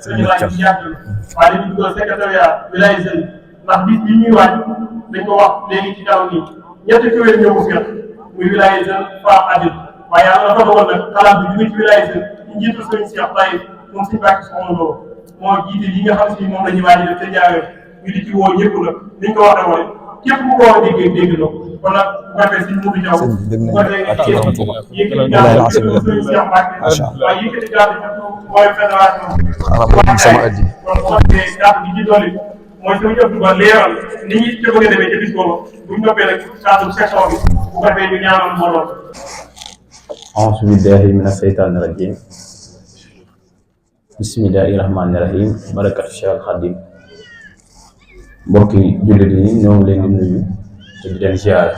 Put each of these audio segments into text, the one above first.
suñu laaj bi yàgg waaye dañuy dugal secrétariat wilaya jeune ndax bis bi ñuy waaj dañ ko wax léegi ci kaw nii ñetti kuréel ñoo ko fi muy wilaya jeune femme adulte waaye yàlla dafa dogal nag xalaat bi jóge ci wilaya jeune ñu njiitul sëriñ Cheikh Taïf moom suñu bàkki soxna Lo moo jiite li nga xam si moom la ñuy waaj def te jaaree ñu di ci woo ñëpp nag niñ ko waxee woon képp ku ko war a déggee dégg na kon nag bu ko defee suñ mudu jaw bu ko defee yëkkati gàllankoor sëriñ Cheikh Mbacke waaye yëkkati gàllankoor mooy fédération kon bu ko defee kàddu gi ci dolli mooy suñu ëpp ba leeral ni ñuy ca bëgg a demee ca bis boobu buñ noppee nag kàddu section bi bu ko defee ñu ñaanal mbooloo. auzu billahi mina seytaani rajim bismillahi rahmaani rahim barakatu Cheikh Khadim mbokki jullit yi ñoo ngi leen di nuyu te di leen ziar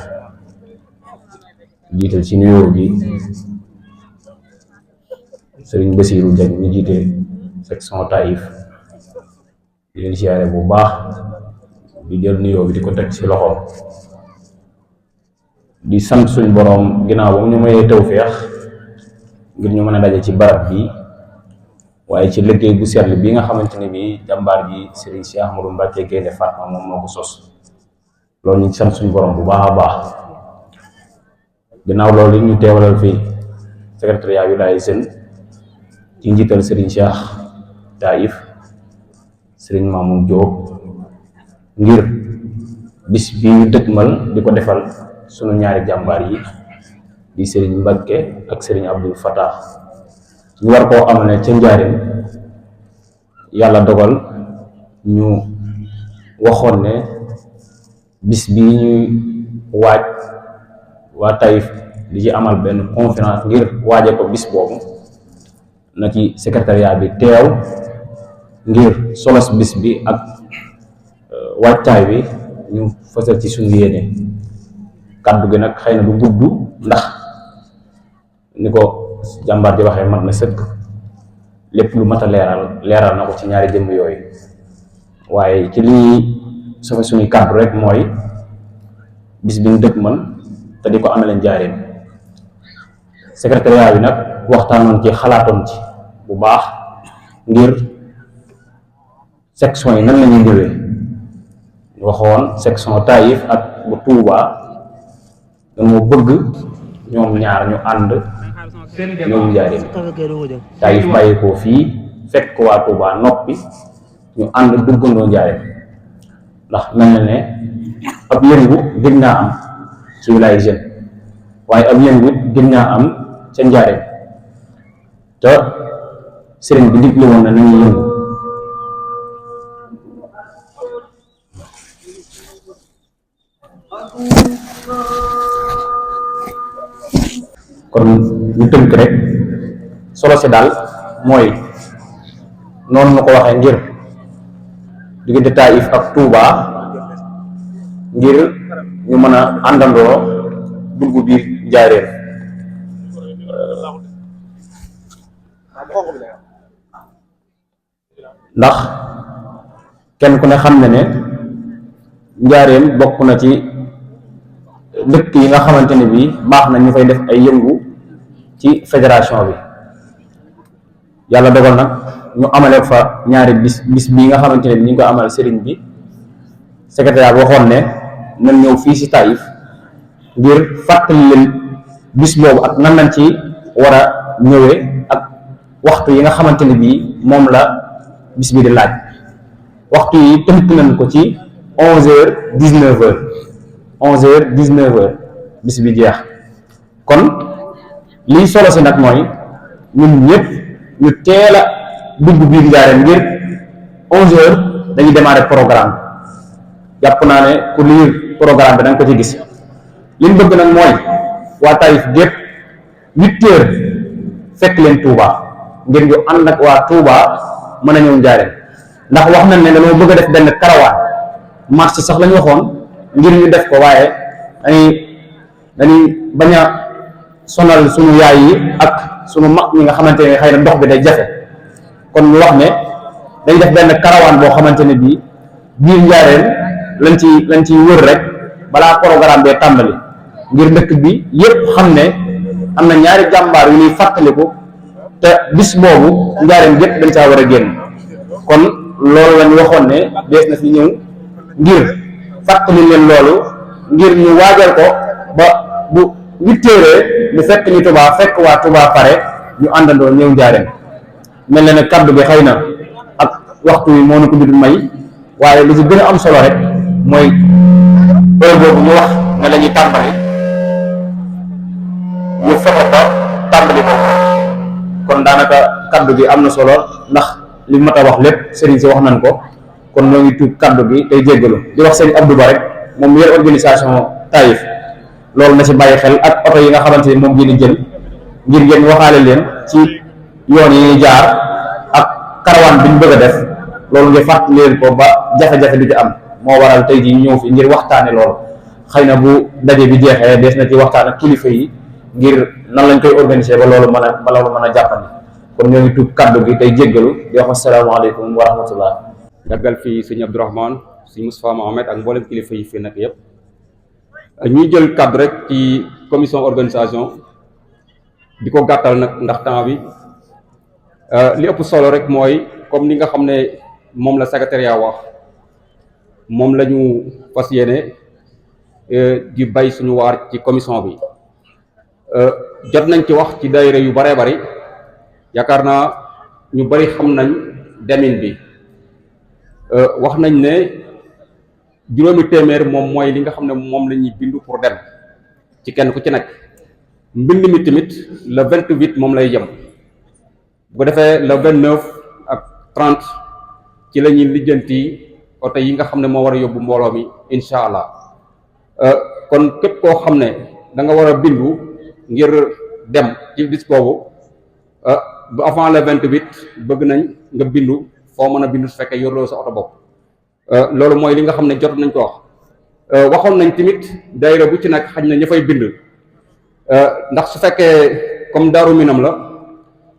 jiital ci nuyoo bi Serigne Bassirou Diagne mi jiite section Taïf di leen ziare bu baax di jël nuyoo bi di ko teg ci loxoom di sant suñ boroom ginnaaw ba mu ñu mayee tawfeex ngir ñu mën a daje ci barab bi waaye ci liggéey bu sell bi nga xamante ne bii jàmbaar ji Serigne Cheikh Ahmadou Mbacké Gaïndé Fatma moom moo ko sos loolu ñu sant suñu borom bu baax a baax ginnaaw loolu ñu teewalal fi secrétariat wilaya jeune ci njiital Serigne Cheikh Taïf Serigne Mamoun Diop ngir bis bi ñu dëkkmal di ko defal sunu ñaari jàmbaar yi di Serigne Mbacké ak Serigne Abdoul Fattah ñu war koo amale ca njaarim yàlla dogal ñu waxoon ne bis bi ñuy waaj waa Taïf di ci amal benn conférence ngir waaje ko bis boobu na ci secrétariat bi teew ngir solos bis bi ak waajtaay bi ñu fasal ci suñu yéene kàddu gi nag xëy na du gudd ndax ni ko jàmbaar ji waxee mat na sëkk lépp lu mat a leeral na ko ci ñaari jëmm yooyu waaye ci lii sofe suñuy kàddu rek mooy bis bi ñu dëkk man te di ko amee leen njaareem secrétariat bi nag waxtaanoon ci xalaatoon ci bu baax ngir section yi nan la ñuy ñëwee waxoon section Taïf ak bu Touba dañoo bëgg ñoom ñaar ñu ànd ñoom njaareem Taïf bàyyi ko fii fekk ko waa Touba noppi ñu ànd duggandoo njaareem ndax mel na ne ab yëngu gën naa am ci wilaya jeune waaye ab yëngu gën naa am ca njaareem te sëriñ bi digle woon na nañu yëngu kon ñu tënk rek solo si daal mooy noonu ma ko waxee ngir diggante Taïf ak Touba ngir ñu mën a àndandoo dugg biir njaareem ndax kenn ku ne xam ne ne njaareem bokk na ci dëkk yi nga xamante ne bii baax na ñu fay def ay yëngu ci fédération bi yàlla dogal nag ñu amale fa ñaari bis bii nga xamante ne bi ñu ngi koy amal sëriñ bi secrétaire bi waxoon ne nañ ñëw fii si Taïf ngir fàttali leen bis boobu ak nan lañ ci war a ñëwee ak waxtu yi nga xamante ne bii moom la bis bi di laaj waxtu yi tënk nañ ko ci 11h-19h 11h-19h bis bi jeex kon liy solo si nag mooy ñun ñëpp ñu teel a dugg biir njaareem ngir 11h dañuy démarrer programme jàpp naa ne ku lire programme bi da nga ko ci gis li ñu bëgg nag mooy waa Taïf gépp 8h fekk leen Touba ngir ñu ànd ak waa Touba mën a ñëw njaareem ndax wax nañ ne dañoo bëgg a def benn karawaan marche sax la ñu waxoon ngir ñu def ko waaye dañuy bañ a sonal sunu yaay yi ak sunu mag ñi nga xamante ne xëy na ndox bi day jafe kon ñu wax ne dañ def benn karawaan boo xamante ne bii biir njaareem lañ ciy wër rek balaa programme bee tàmbali ngir dëkk bi yépp xam ne am na ñaari jàmbaar yu ñuy fàttaliku te bis boobu njaareem yépp dañ caa war a génn kon loolu lañ waxoon ne dees na fi ñëw ngir fàttali leen loolu ngir ñu waajal ko ba bu 8 heures mu fekk ñu Touba fekk waa Touba pare ñu àndandoo ñëw Njaaréem. mel na ne kaddu bi xëy na ak waxtu wi moo ñu ko dul may waaye li ci gën a am solo rek mooy heure boobu ñu wax ne la ñuy tàmbali ñu fexe ba tàmbali ko kon daanaka kaddu gi am na solo ndax li mat a wax lépp sëriñ si wax nañ ko kon ñoo ngi tuub kaddu gi tey jéggalu di wax sëriñ Abdou Ba rek moom mu yor organisation Taïf loolu na ci bàyyi xel ak oto yi nga xamante ni moom ngeen di jël ngir ngeen waxaale leen ci yoon yi ñuy jaar ak karawaan bi ñu bëgg a def loolu nga fàttali leen ko ba jafe-jafe du ci am moo waral tey jii ñëw fi ngir waxtaane loolu xëy na bu daje bi jeexee des na ci waxtaan ak kilifa yi ngir nan lañ koy organiser ba loolu mën a jàppandi kon ñoo ngi tuub kaddu gi tey jéggalu di wax asalaamaaleykum wa rahmatullah. yàggal fii sëñ Abdourahmane sëñ Moustapha Mohamed ak mboolem kilifa yi fi nekk yëpp ñuy jël kaddu rek ci commission organisation di ko gàttal nag ndax temps bi li ëpp solo rek mooy comme ni nga xam ne moom la secrétariat wax moom la ñu fas yéene di bay suñu waar ci commission bi jot nañ ci wax ci daayira yu baree bari yaakaar naa ñu bari xam nañ demin bi wax nañ ne juróomi téeméer moom mooy li nga xam ne moom la ñuy bindu pour dem ci kenn ku ci nekk mbind mi tamit le 28 moom lay jëm bu ko defee le 29 ak 30 ci la ñuy lijjanti oto yi nga xam ne moo war a yóbbu mbooloo mi incha allah kon képp koo xam ne da nga war a bindu ngir dem ci bis boobu bu avant le 28 bëgg nañ nga bindu foo mën a bindu su fekkee yorloo sa oto bopp loolu mooy li nga xam ne jot nañ ko wax waxoon nañ tamit daayira bu ci nekk xañ na ña fay bind ndax su fekkee comme Daaru Minam la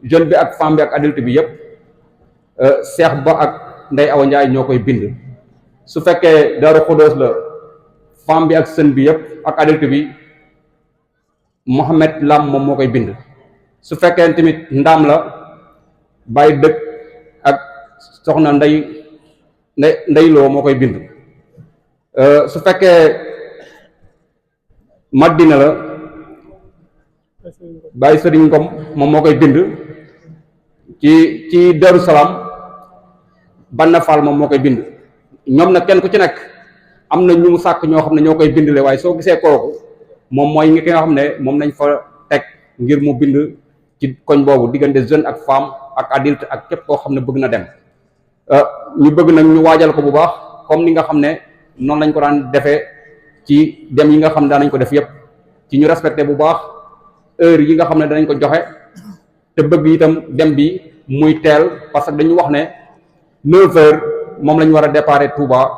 jeune bi ak femme bi ak adulte bi yëpp Seex Ba ak Ndey Awa Njaay ñoo koy bind su fekkee Daaru Xudoos la femme bi ak sën bi yëpp ak adulte bi Mohamed Lam moom moo koy bind su fekkee tamit Ndaam la Baye Dëkk ak soxna Ndeyloo moo koy bind su fekkee Madina la Baye Sëriñ Ngom moom moo koy bind ci Darou Salaam Banna Fall moom moo koy bind ñoom nag kenn ku ci nekk am na ñu mu sàkk ñoo xam ne ñoo koy bindle waaye soo gisee kooku moom mooy ki nga xam ne moom nañ fa teg ngir mu bind ci koñ boobu diggante jeune ak femme ak adulte ak képp koo xam ne bëgg na dem ñu bëgg nag ñu waajal ko bu baax comme ni nga xam ne noonu lañ ko daan defee ci dem yi nga xam ne daan nañ ko def yépp ci ñu respecté bu baax heure yi nga xam ne danañ ko joxe te bëgg itam dem bi muy teel parce que dañu wax ne 9 heures moom la ñu war a déparé Touba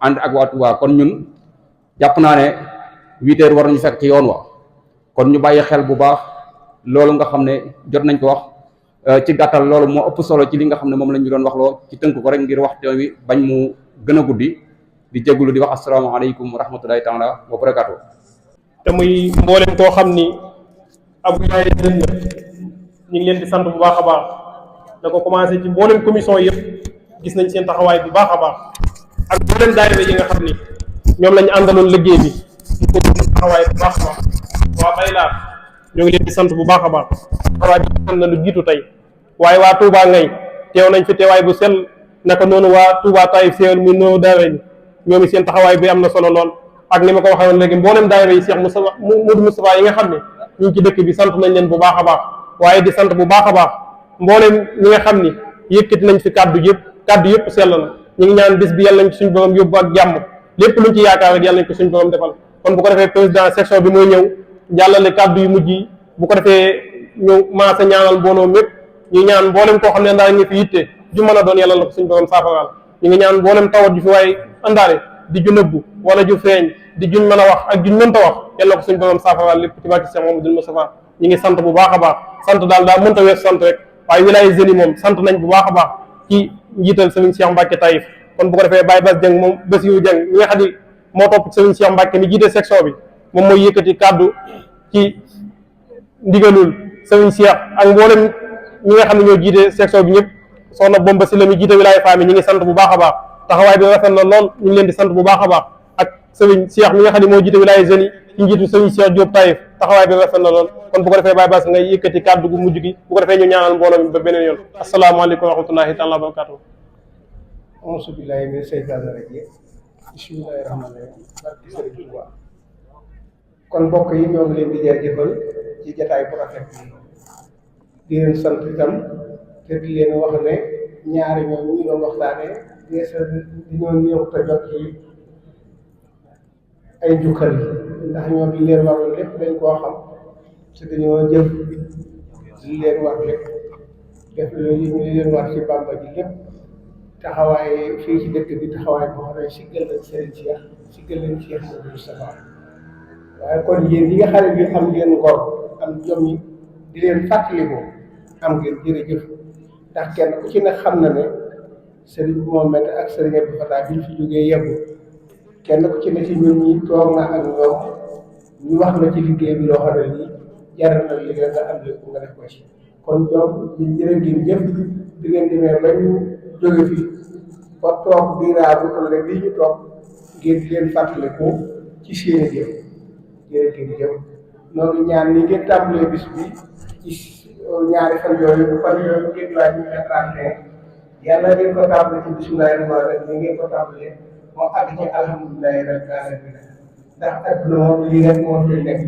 ànd ak waa Touba kon ñun jàpp naa ne 8 heures war nañu fekk ci yoon wa kon ñu bàyyi xel bu baax loolu nga xam ne jot nañ ko wax ci gàttal loolu moo ëpp solo ci li nga xam ne moom la ñu doon wax loo ci tënk ko rek ngir waxtu wi bañ mu gën a guddi di jégalu di wax asalaamaaleykum wa rahmatulahi taala wa barakaatu. te muy mboolem koo xam ni Abou Yaye Dënn la ñu ngi leen di sant bu baax a baax da ko commencé ci mboolem commission yëpp gis nañ seen taxawaay bu baax a baax ak mboolem daayira yi nga xam ni ñoom lañu àndaloon liggéey bi ñu ko taxawaay bu baax a baax waa Baylaar ñoo ngi leen di sant bu baax a baax taxawaay bi xam na lu jiitu tey waaye waa Touba ngay teew nañ fi teewaay bu sell naka noonu waa Touba Taïf Sewel muy noo daara ñoom seen taxawaay bi am na solo lool ak ni ma ko waxee woon léegi mboolem daayira yi Cheikh Modou Moustapha yi nga xam ne ñu ngi ci dëkk bi sant nañ leen bu baax a baax waaye di sant bu baax a baax mboolem ñi nga xam ni yëkkati nañ fi kàddu yëpp sell na ñu ngi ñaan bis bi yàlla nañ ko suñu borom yóbbu ak jàmm lépp luñ ci yaakaar rek yàlla nañ ko suñu borom defal kon bu ko defee président section bi mooy ñëw jàllale kàddu yu mujj yi bu ko defee ñu maasa ñaanal mbooloo mépp ñu ñaan mboolem koo xam ne ndaa ngi fi yitte ju mën a doon yàlla na ko suñu borom saafaraal ñu ngi ñaan mboolem tawat ju fi waaye andaale di ju nëbbu wala ju feeñ di juñ mën a wax ak juñ mënta wax yàlla na ko suñu borom saafaraal lépp ci barke Cheikh Mamadou Moustapha ñu ngi sant bu baax a baax sant daal daa mënta wees sant rek waaye wilaaye jeunes yi moom sant nañ bu baax a baax ci njiital Serigne Cheikh Mbacke Taïf kon bu ko defee Baye Bass Dieng moom Bassirou Dieng mi nga xam ni moo topp Serigne Cheikh Mbacke mi jiite section bi moom mooy yëkkati kàddu ci ndigalul Serigne Cheikh ak mboolem ñi nga xam ne ñoo jiite section bi ñëpp soxna Bomba si la mi jiite wilaaya Fami ñi ngi sant bu baax a baax taxawaay bi rafet na lool ñu ngi leen di sant bu baax a baax ak sëriñ Cheikh mi nga xam ne moo jiite wilaaya jeunes yi ci njiitu sëriñ Cheikh Diop Taïf taxawaay bi rafet na lool kon bu ko defee Baye Bass ngay yëkkati kàddu gu mujj gi bu ko defee ñu ñaanal mbooloo mi ba beneen yoon asalaamaaleykum wa rahmatullahi taala wa barakatuh auzu billahi mina sheytaani rajim bismillahi rahmaani rahim barki Sëriñ Tuuba kon mbokk yi ñoo ngi leen di jaajëfal ci jataay bu rafet bi di leen sant itam te di leen wax ne ñaari ñoom ñu doon waxtaanee di ñoo ñëw te jot ci ay njukkal ndax ñoom li leen waroon lépp dañ koo xam te dañoo jëf li leen war lépp def ñu leen war ci Bàmba ji lépp taxawaay fii ci dëkk bi taxawaay boo xam ne siggal leen Serigne Cheikh siggal leen Cheikh Moustapha waaye kon yéen ñi nga xam ne bi am ngeen ngor am jom yi di leen fàttaliku am ngeen jërëjëf ndax kenn ku ci ne xam na ne Serigne Mohamed ak Serigne Abdou Fatah bi ñu fi jógee yebbu kenn ku ci ne ci ñun ñi toog na ak ñoom ñu wax la ci liggéey bi loo xam ne nii jaral na liggéey nga am lépp nga def ko ci kon ñoom ñu jërë ngeen jëf di ngeen demee ba ñu jóge fii ba toog diiraa bu toll rek lii ñu toog ngeen di leen fàttaliku ci seen i jëf jërë ngeen jëf noonu ñaan ni ngeen tàmbalee bis bi ci ñaari fan yooyu ngeen waaj ñu ne 31 yàlla ngeen ko tàmbalee ci bismillahi rahmaani rahim ni ngeen ko tàmbalee moo àgg ci alhamdulilahi rabbil alamin ndax adduna moom lii rek moo fi nekk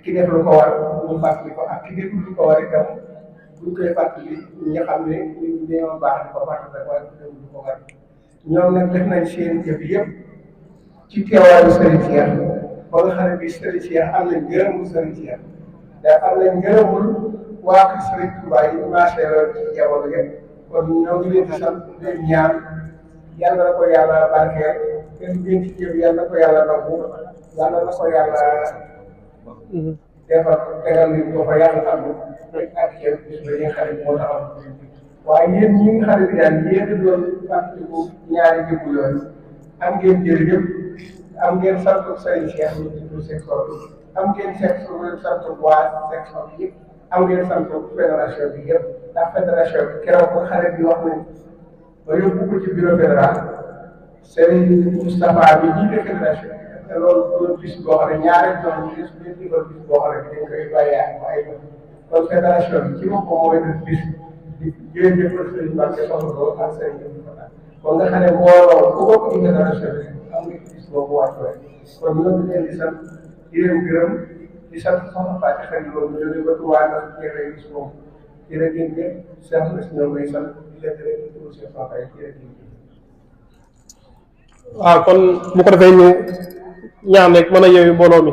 ki def lu ko war ñu fàttali ko ak ki def lu ko war itam buñ koy fàttali ñi nga xam ne ñu dañoo baax di ko fàttali rek waaye du lu ko war ñoom nag def nañ seen jëf yëpp ci teewaayu Serigne Cheikh ba nga xam ne bii Serigne Cheikh am nañ ngërëmul Serigne Cheikh da am nañ ngërëmul waa kër Serigne Touba yi marché loolu ci jamono yëpp kon ñoo ngi leen di sant leen ñaan yàlla na ko yàlla barkeel te lu ngeen ci jëf yàlla na ko yàlla nangu yàlla na ko yàlla defar tegal leen ko fa yàlla xam ak yéen bis ba nga xam ne moo taxaw waaye yéen ñi nga xam ne daal yéen a doon fàttaliku ñaari jëmm yooyu am ngeen jërëjëf am ngeen sant Serigne Cheikh ñu tudd secteur bi am ngeen sant waa section bi yëpp am ngeen sant fédération bi yëpp ndax fédération bi keroog ba xale bi wax nañ ba yóbbu ko ci bureau fédéral Serigne Moustapha bi jiite fédération te loolu doon bis boo xam ne ñaari doon bis boo xam ne dañ koy bàyyi ak ay kon fédération bi ci boppam mooy def bis di jërëjëfal Serigne Mbacke soxna Lo ak Serigne Abdou Fatah kon nga xam ne mbooloo ku bokk ci fédération bi am nga bis boobu wàccu rek kon ñoo ngi leen di sant di leen gërëm di sant soxna Fatou xel loolu ñu ne ba tuwaa ndax ñëwee bis boobu jërëjëf Cheikh na si ñoom ngay sant di leen gërëm di tudd Cheikh Fatou jërëjëf. waaw kon bu ko defee ñu ñaan rek mën a yeewu mbooloo mi